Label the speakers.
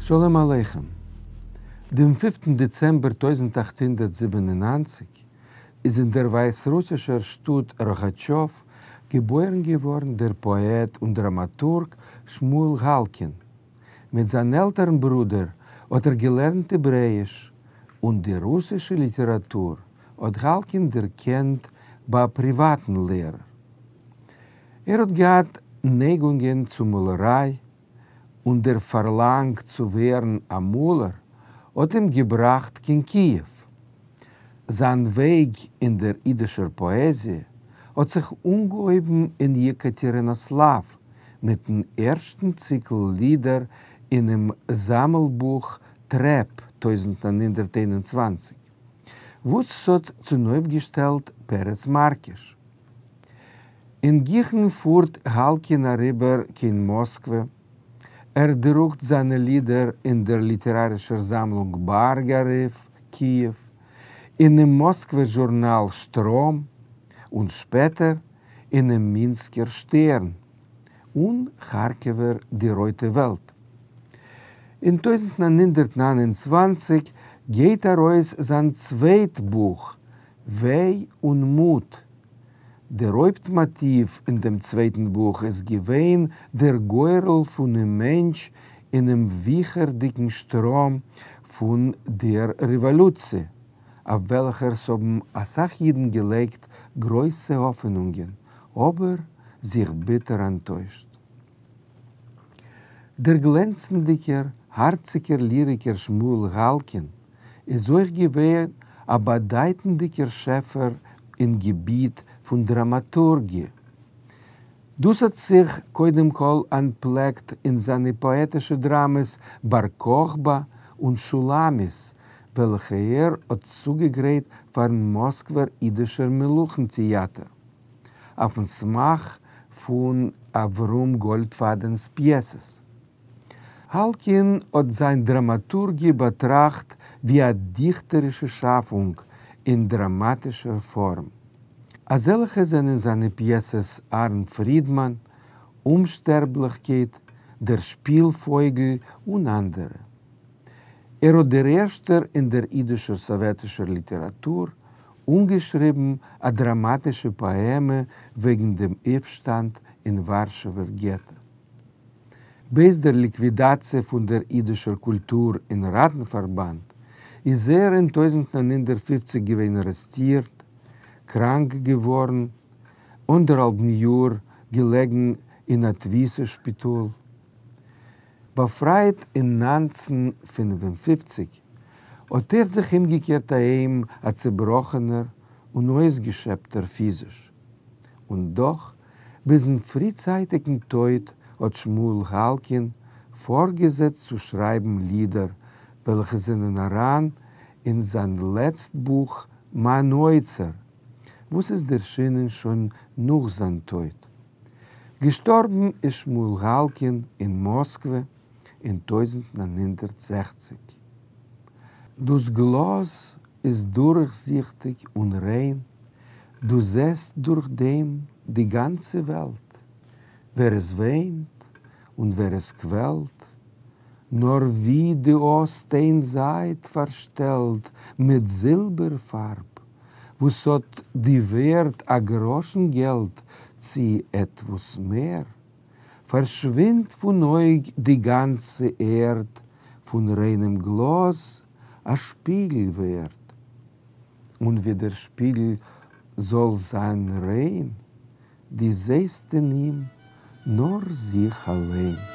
Speaker 1: שלום עליכם. דעם פינפטן דעצעמבער 1897 איז אין דער ווייסרוסישער שטאט ראגאטשאוו געבוירן געווארן דער פאעט און דראמאטורג שמואל האלקין. מיט זיין עלטערן ברודער האט ער געלערנט העברעאיש, און די רוסישע ליטעראטור האט האלקין דערקענט ביי א פריוואטן לערער. ער האט געהאט נייגונגען צו מאלעריי, און דער פארלאנג צו ווערן א מאלער האט אים געבראכט קיין קיעוו. זיין וועג אין דער אידישער פאעזיע האט זיך אנגעהויבן אין יעקאטערינאסלאוו מיטן ערשטן ציקל לידער אינעם זאמלבוך טרעפ 1921, וואס ס'האט צונויפגעשטעלט פרץ מארקיש. אין גיכן פארט האלקין אריבער קיין מאסקווע, ער דרוקט זיינע לידער אין דער ליטערארישער זאמלונג בארג-אריוו, קיעוו, אינעם מאסקווער זשורנאל שטראם, און שפעטער אינעם מינסקער שטערן און כארקעווער די רויטע וועלט. אין 1929 גייט ארויס זיין צווייט בוך וויי און מוט. דער הויפט מאטיוו אין דעם צווייטן בוך איז געווען דער גורל פונעם מענטש אינעם וויכערדיגן שטראם פון דער רעוואלוציע, אויף וועלכער ס'האבן אסאך אידן געלייגט גרויסע האפענונגען, אבער זיך ביטער אנטוישט. דער גלענצנדיקער, הארציקער ליריקער שמואל האלקין איז אויך געווען א באדייטנדיקער שעפער אין געביט פון דראמאטורגיע. דאס האט זיך קודם כל אנטפלעקט אין זיינע פאעטישע דראמעס בר כוכבא און שולמית, וועלכע ער האט צוגעגרייט פארן מאסקווער אידישער מלוכן-טעאטער, אויפן סמך פון אברהם גאלדפאדענס פיעסעס. האלקין האט זיין דראמאטורגיע באטראכט ווי א דיכטערישע שאפונג אין דראמאטישער פארם. אזעלכע זענען זיינע פיעסעס אהרן פרידמאן, אומשטערבליכקייט, דער שפיל-פויגל און אנדערע. ער האט דער ערשטער אין דער אידישער סאוועטישער ליטעראטור אנגעשריבן א דראמאטישע פאעמע וועגן דעם אויפשטאנד אין ווארשעווער געטא. בעת דער ליקווידאציע פון דער אידישער קולטור אין ראטן-פארבאנד איז ער אין 1950 געווען ארעסטירט, קראנק געווארן, אנדערהאלבן יאר געלעגן אין א תפיסה שפיטאל. באפרייט אין 1955 האט ער זיך אומגעקערט אהיים א צעבראכענער און אויסגעשעפטער פיזיש. און דאך, ביזן פריצייטיגן טויט האט שמואל האלקין פארגעזעצט צו שרייבן לידער וועלכע זענען אריין אין זיין לעצט בוך מיין אוצר, וואס איז ערשינען שוין נאך זיין טויט. געשטארבן איז שמואל האלקין אין מאסקווע אין 1960. דאס גלאז איז דורכזיכטיג און ריין, דו זעסט דורך דעם די גאנצע וועלט, ווער עס וויינט און ווער עס קוועלט, נאר ווי דו האסט איין זייט פארשטעלט מיט זילבער-פארב, וואס האט די ווערט א גראשן געלט צי עטוואס מער, פארשווינדט פון אויג די גאנצע ערד, פון ריינעם גלאז א שפיגל ווערט, און ווי דער שפיגל זאל זיין ריין, דו זעסט אין אים נאר זיך אליין.